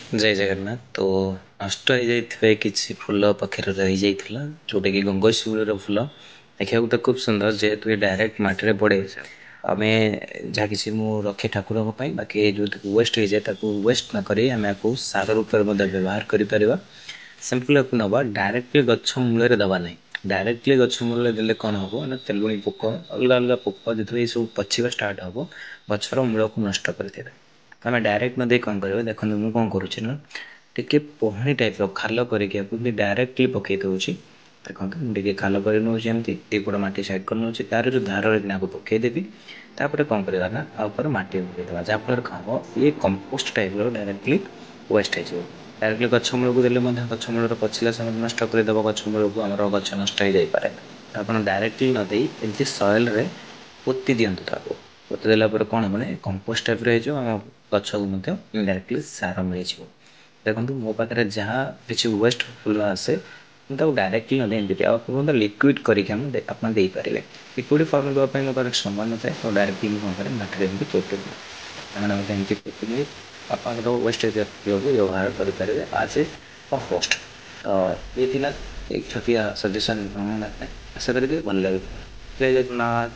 ଜୟ ଜଗନ୍ନାଥ। ତ ନଷ୍ଟ ହେଇଯାଇଥିବା କିଛି ଫୁଲ ପାଖରେ ରହିଯାଇଥିଲା, ଯେଉଁଟାକି ଗଙ୍ଗଶିଉଳିର ଫୁଲ। ଦେଖିବାକୁ ତ ଖୁବ୍ ସୁନ୍ଦର। ଯେହେତୁ ଏ ଡାଇରେକ୍ଟ ମାଟିରେ ପଡ଼େ, ଆମେ ଯାହା କିଛି ମୁଁ ରଖେ ଠାକୁରଙ୍କ ପାଇଁ, ବାକି ଯେଉଁଥିରେ ୱେଷ୍ଟ ହେଇଯାଏ ତାକୁ ୱେଷ୍ଟ ନ କରି ଆମେ ଆକୁ ସାର ରୂପରେ ମଧ୍ୟ ବ୍ୟବହାର କରିପାରିବା। ସିମ୍ପଲ୍ ଆକୁ ନେବା, ଡାଇରେକ୍ଟଲି ଗଛ ମୂଳରେ ଦେବା ନାହିଁ। ଡାଇରେକ୍ଟଲି ଗଛ ମୂଳରେ ଦେଲେ କ'ଣ ହେବ ନା ତେଲୁଣି ପୋକ, ଅଲଗା ଅଲଗା ପୋକ ଯେତେବେଳେ ଏସବୁ ପଚିବା ଷ୍ଟାର୍ଟ ହେବ, ଗଛର ମୂଳକୁ ନଷ୍ଟ କରିଦେବେ। ଆମେ ଡାଇରେକ୍ଟ ନ ଦେଇ କ'ଣ କରିବା? ଦେଖନ୍ତୁ, ମୁଁ କ'ଣ କରୁଛି ନା ଟିକେ ପହଣି ଟାଇପ୍ର ଖାଲ କରିକି ଆକୁ ଡାଇରେକ୍ଟଲି ପକାଇ ଦେଉଛି। ଦେଖନ୍ତୁ, ମୁଁ ଟିକେ ଖାଲ କରି ନେଉଛି, ଏମିତି ଦୁଇ ପଟ ମାଟି ସାଇଡ଼୍ କରି ନେଉଛି, ତାର ଯେଉଁ ଧାରରେ କିନା ଆକୁ ପକାଇଦେବି। ତାପରେ କ'ଣ କରିବା ନା ଆଉ ଉପରେ ମାଟି ପକାଇଦେବା, ଯାହାଫଳରେ କ'ଣ ହେବ, ଇଏ କମ୍ପୋଷ୍ଟ ଟାଇପ୍ର ଡାଇରେକ୍ଟଲି ୱେଷ୍ଟ ହେଇଯିବ। ଡାଇରେକ୍ଟଲି ଗଛ ମୂଳକୁ ଦେଲେ ମଧ୍ୟ ଗଛ ମୂଳରେ ପଚିଲା ସମୟରେ ନଷ୍ଟ କରିଦେବ ଗଛ ମୂଳକୁ, ଆମର ଗଛ ନଷ୍ଟ ହେଇଯାଇପାରେ। ଆପଣ ଡାଇରେକ୍ଟଲି ନ ଦେଇ ଏମିତି ସଏଲ୍ରେ ପୋତି ଦିଅନ୍ତୁ। ତାକୁ ପୋତି ଦେଲା ପରେ କ'ଣ ହେବ ନା କମ୍ପୋଷ୍ଟ ଟାଇପ୍ର ହେଇଯିବ, ଆମ ଗଛକୁ ମଧ୍ୟ ଇନଡାଇରେକ୍ଟଲି ସାର ମିଳିଯିବ। ଦେଖନ୍ତୁ, ମୋ ପାଖରେ ଯାହା କିଛି ୱେଷ୍ଟ ଫୁଲ ଆସେ, ମୁଁ ତାକୁ ଡାଇରେକ୍ଟଲି ନ ଦେଇ ଏମିତି, ଆଉ ଆପଣ ଲିକ୍ୱିଡ଼ କରିକି ଆମେ ଆପଣ ଦେଇପାରିବେ। ଲିକ୍ୱିଡ଼ ଫର୍ମ ଦେବା ପାଇଁ ମୋ ପାଖରେ ସମୟ ନଥାଏ, ତ ଡାଇରେକ୍ଟଲି ମୁଁ କ'ଣ କରେ, ମାଟିରେ ଏମିତି ପୋତି ଦିଏ। ସେମାନେ ମଧ୍ୟ ଏମିତି ପୋତିଦେବେ, ଆପଣଙ୍କର ୱେଷ୍ଟ ଫୁଲକୁ ବ୍ୟବହାର କରିପାରିବେ ଆଜ୍ ଏ କମ୍ପୋଷ୍ଟ। ତ ଇଏ ଥିଲା ଏକ ଛୋଟିଆ ସଜେସନ୍, ଆଶା କରିବି ଭଲ ଲାଗିବ। ଜୟ ଜଗନ୍ନାଥ।